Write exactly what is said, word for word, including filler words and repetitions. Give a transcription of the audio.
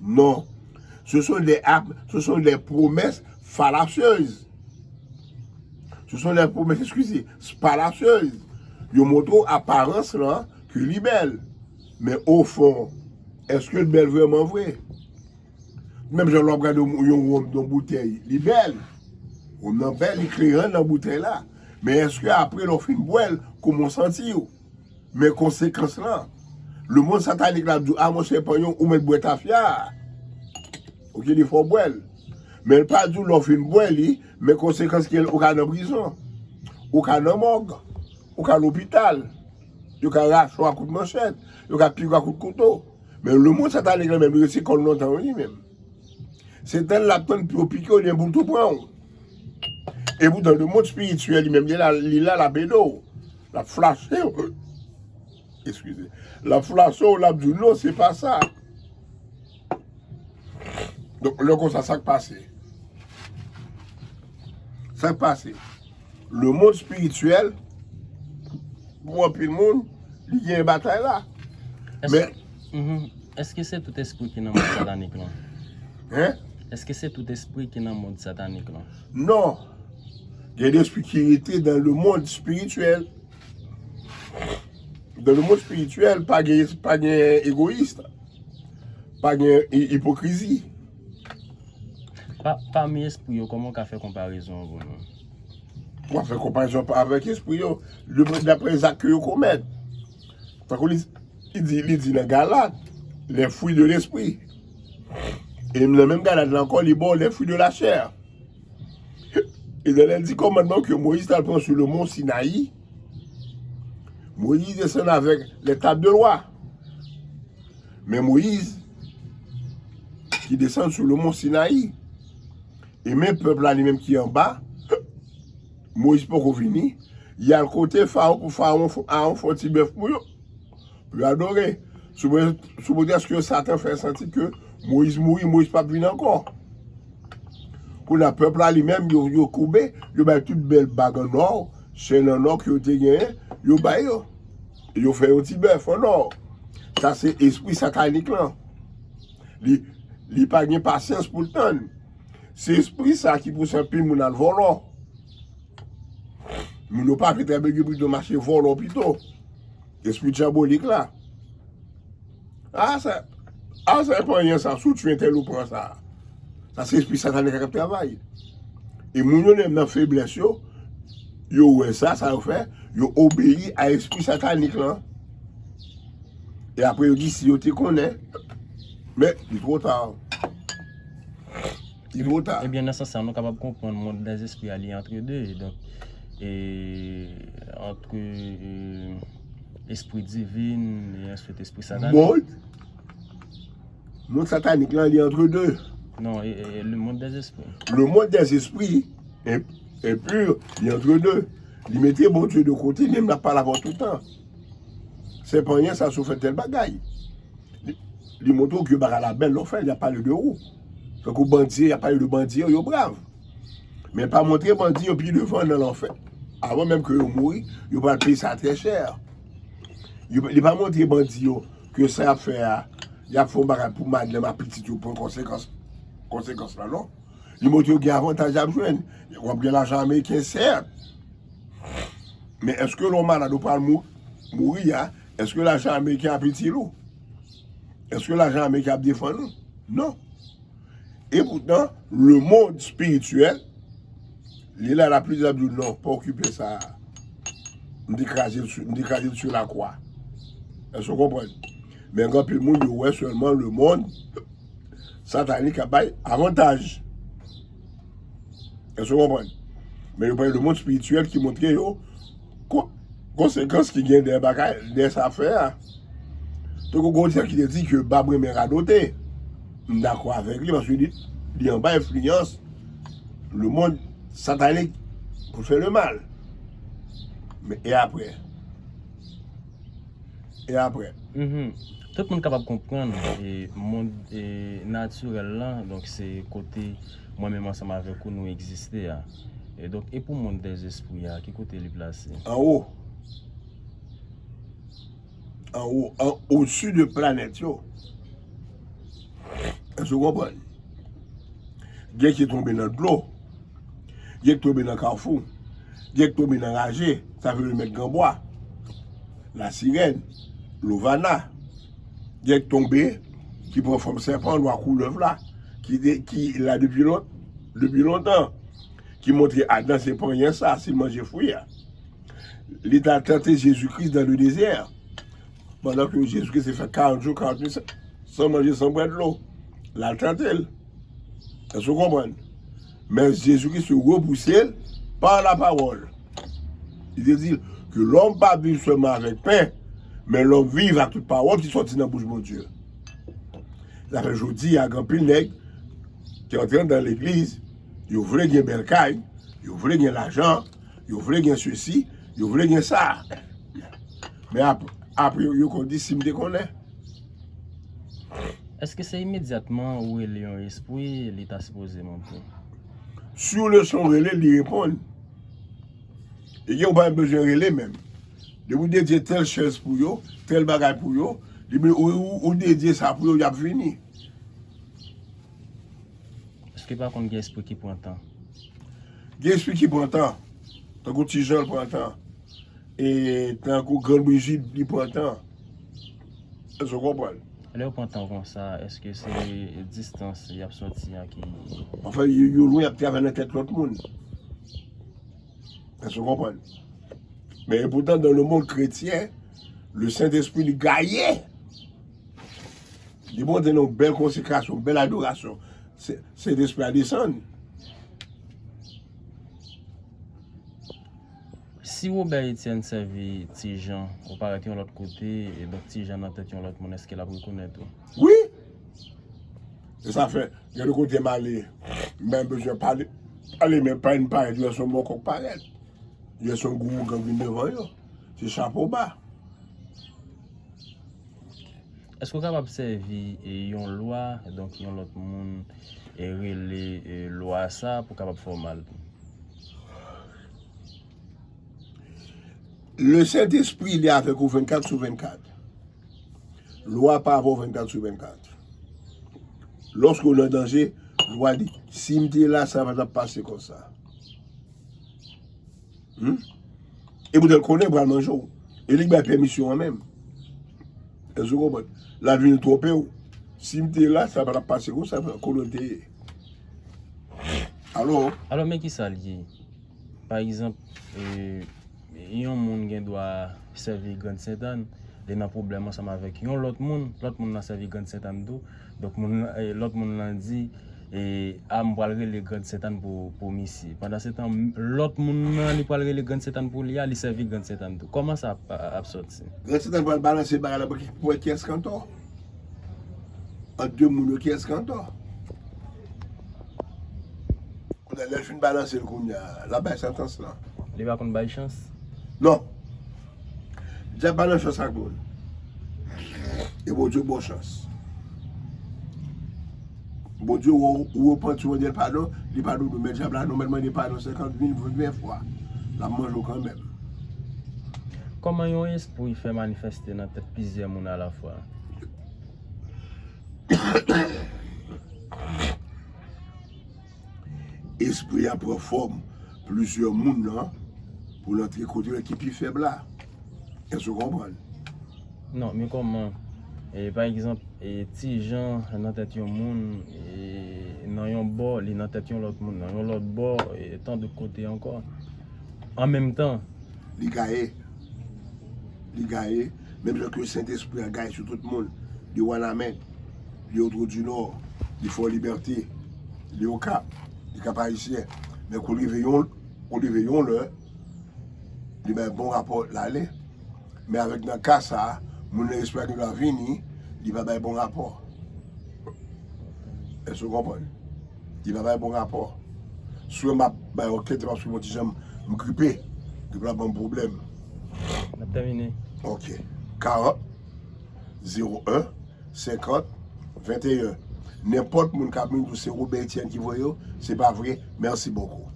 Non. Ce sont des, ap- ce sont des promesses fallacieuses. Ce sont des promesses, excusez, fallacieuses. Yo montre w aparans lan ke li bèl. Men o fon, èske l bèl vrèman vre? Menm jan lè w ap gade yon, yon wonm nan boutèy, li bèl. Wonm nan bèl, li kleren nan boutèy la. Men èske apre lè w fin bwè l, kòman w santi w? Men konsekans lan. Lemonn satanik la ap di w, a monchè, panyen, ou mèt bwè tafya a. Ou ki di fò w bwè l. Men l pa di w lè w fin bwè li, men konsekans ki gen, ou ka nan prizon. Ou ka nan mòg. Ou ka lopital. Yo ka rache w ak kout manchèt. Yo ka pike w ak kout kouto. Men lemonn satanik la menm, li rete kò l lontan wi li menm. Se tann l ap tann pou yo pike w, li menm pou l tou pran w. Epoutan, lemonn espirityèl, li menm, li la, li la, l ap ede w. L ap flache w. Eskize. L ap flache w, l ap di w, non, se pa sa. Donk, lè konsa, sa k pase? Sa k pase? Lemonn espirityèl, pou anpil moun, li gen batay la. Èske, Men, mhm. Èske se tout espri ki nan mond satanik lan? Hein? Èske se tout espri ki nan mond satanik lan? Non. Gen de espri ki rete dans le monde spirituel. Dans le monde spirituel, pa gen, pa gen egoyis. Pa gen i- ipokrizi. Pa, pami espri yo, kòman w ka fè konparezon an pou nou? W ap fè konparezon pa- avèk espri yo, de- daprè zak ke yo komèt. Tankou li, li di, li di nan Galat, les fruits de l'esprit. E nan menm Galat la ankò, li ba w les fruits de la chair. E nan lè l di kòmandman ke Moyiz t al pran sou le mont Sinayi, Moyiz desann avèk les tables de loi. Men Moyiz, ki desann sou le mont Sinayi, e men pèp la li menm ki anba, Moyiz poko vini, y al kote Farawon pou Farawon fè, Arawon fè yon ti bèf pou yo, pou yo adore. Sou, sou pretèks ke Satan fè santi ke Moyiz mouri, Moyiz p ap vin ankò. Kounye a, pèp la li menm, yo, yo koube, yo bay tout bèl bag an nò, chèn an nò ke yo te genyen, yo bay yo. Yo fè yon ti bèf an nò. Sa se espri satanik lan. Li, li pa gen pasyans pou l tann. Se espri sa ki pouse anpil moun al vòlò. Moun yo pa vle travay, yo pito mache vòlò pito. Espri dyabolik la. A sa, a sa e pa anyen sa, si w tye entèl ou pran sa. Sa se espri satanik la k ap travay. E moun yo menm nan feblès yo, yo wè sa, sa yo fè, yo obeyi a espri satanik lan. E apre yo di si yo te konnen, men li twò ta. Li twò ta. Ebyen, nan sans sa, nou kapab konprann mond dèzespri a, li antre de. Donk, e, antre, e, espri divin e answit espri satanik. Mond, mond satanik lan, li antre de. Non, e, e, le monde des esprits. Le monde des esprits, e, e pur, li antre de. Li mete Bondye de kote, li menm l ap pale avè w tout tan. Se pa anyen sa, si w fè tèl bagay. Li, li montre w ke bagay la bèl lè w fè l, y ap pale de ou. Tankou bandi, y ap pale de bandi yo, yo brav. Men pa montre bandi yo pi devan nan lanfè. Avan menm ke yo mouri, yo pral peye sa trè chè. Yo, li pa montre bandi yo ke sa y ap fè a, y ap fè yon bagay pou madanm ak pitit yo pran konsekans, konsekans la, non. Li montre yo gen avantaj y ap jwenn. W ap gen lajan ameriken, sèt. Men èske lè w malad ou pral mou-, mouri a, èske lajan ameriken ap itil ou? Èske lajan ameriken ap defann ou? Non. Epoutan, lemonn espirityèl, li la, la plizyè ap di w, non, pa okipe sa. M te kraze l sou, m te kraze l sou lakwa. Èske w konprann? Men gen anpil moun, yo wè sèlman lemonn satanik ap bay avantaj. Èske w konprann? Men yo pa gen lemonn espirityèl ki montre yo ko-, konsekans ki gen dèyè bagay, dèyè sa fè a. Tankou gen yon dizè ki te di ke bab renmen radote. M dakò avèk li paske li, li anba enfliyans lemonn satanik pou fè lemal. Men e apre? E apre? Mhm. Tout moun kapab konprann, e, mond, e, natirèl lan, donk se kote mwen menm ansanm avèk ou nou egziste a. E donk, e pou mond dèzespri a, ki kote li plase? Anwo. Anwo, an, odsi de planèt yo. Èske w konprann? Gen ki tonbe nan dlo. Gen ki tonbe nan kafou. Gen ki tonbe nan raje, sa vle di mèt granbwa. Lasirèn, Lovana. Gen ki tonbe, ki pran fòm sèpan, lwa koulèv la, ki, te- ki la depi lon- depi lontan, ki montre Adan se panyen sa, si l manje fwi a. Li t al tante Jezi Kris dan le dezè. Pandan ke Jezi Kris te fè karant jou, karant nuit san, san manje, san bwè dlo. L al tante l. Èske w konprann? Men Jezi Kris te repouse l pa lapawòl. Li te di l ke lòm pa viv sèlman avèk pen, men lòm viv ak tout pawòl ki sòti nan bouch Bondye. Sa fè jodi a, gen anpil nèg ki antre anndan legliz, yo vle gen bèl kay, yo vle gen lajan, yo vle gen sesi, yo vle gen sa. Men ap- apre, yo konn di si m te konnen. Èske se imedyatman ou rele yon espri, li ta sipoze monte? Si w lese w rele, li reponn. E gen ou pa menm bezwen rele menm. Depi w dedye tèl chèz pou yo, tèl bagay pou yo, depi ou, ou, ou dedye sa pou yo, y ap vini. Èske pa konn gen espri ki pran tan? Gen espri ki pran tan. Tankou Ti Jan pran tan. E tankou Grann Brijit, li pran tan. Èske w konprann? Lè yo pran tan konsa, èske se distans y ap sòti a ki... Anfen, yo, yo lwen, y ap travay nan tèt lòt moun. Èske w konprann? Men epoutan, dans le monde chrétien, le Sentespri li gaye. Li monte nan yon bèl konsekrasyon, bèl adorasyon. Se- Sentespri a desann. Si Robert Etienne sèvi Ti Jan, ou parèt yon lòt kote, e donk Ti Jan nan tèt yon lòt moun, èske l ap rekonèt ou? Wi! E sa fè, gen de kote m ale, m pa bezwen pale, pale, men pa yon parèt, yo se yon bòkòk parèt. Yo se yon gwo ougan vin devan yo. Se chapo ba. Èske w kapab sèvi e, yon lwa, donk yon lòt moun e rele e, lwa sa pou kapab fè w mal? Le Sentespri, li avèk ou vennkat sou vennkat. Lwa pa avè w vennkat sou vennkat. Lòske w nan danje, lwa di, si m te la, sa pa t ap pase konsa. Hmm? E poutèt l konnen pral manje w. E li k bay pèmisyon an menm. Èske w konprann? L ap vin twonpe w. Si m te la, sa pa t ap pase konsa, frè, kote w te ye. Alò? Alò, men kisa l ye? Pa egzanp, e, yon moun gen dwa sèvi Grann Sentàn, li nan pwoblèm ansanm avèk yon lòt moun, lòt moun nan sèvi Grann Sentàn tou. Donk, moun, e, lòt moun nan di, e, a, m pral rele Grann Sentàn pou, pou misye. Pandan se tan, m- lòt moun nan, li pral rele Grann Sentàn pou li a, li sèvi Grann Sentàn tou. Kòman sa ap, ap sòti? Grann Sentàn pral balanse bagay la pou ki- pou wè kiyès ki antò. Ant de moun yo, kiyès ki antò. Kounye a, lè l fin balanse l kounye a, l ap bay santans lan. Li pa konn bay chans? Non. Dyab pa nan chans ak moun. E Bondye ba w chans. Bondye wè w, ou repanti, w mande l padon, li padone w. Men dyab la, non, mèt mande padon senkant mil, ven fwa. L ap manje w kanmenm. Kòman yon espri fè manifeste nan tèt plizyè moun alafwa? Espri a pran fòm plizyè moun nan pou l antre kote ki pi fèb la. Èske w konprann? Non, men kòman, e, pa egzanp, e, Ti Jan nan tèt yon moun, e, nan yon bò, li nan tèt yon lòt moun, nan yon lòt bò, e, tan dòt kote ankò. An menm tan. Li gaye. Li gaye. Menm jan ke Sentespri a gaye sou tout moun. Li Wanament. Li Otwodinò. Li Fò Libète. Li Okap. Li Kap Ayisyen. Men kou l rive yon, kou l rive yon lè, li bay bon rapò, l ale. Men avèk nan ka sa a, moun nan espri a gen dwa vini, li pa bay bon rapò. Èske w konprann? Li pa bay bon rapò. Si w wè m ap bay yon kèt, se paske m yon ti jan m gripe. Gripe la ban m pwoblèm. N ap tèmine. Ok. Karant, zewo en, senkant, venteyen. Nenpòt moun k ap vin di w se Robert Etienne ki voye w, se pa vre. Mèsi bokou.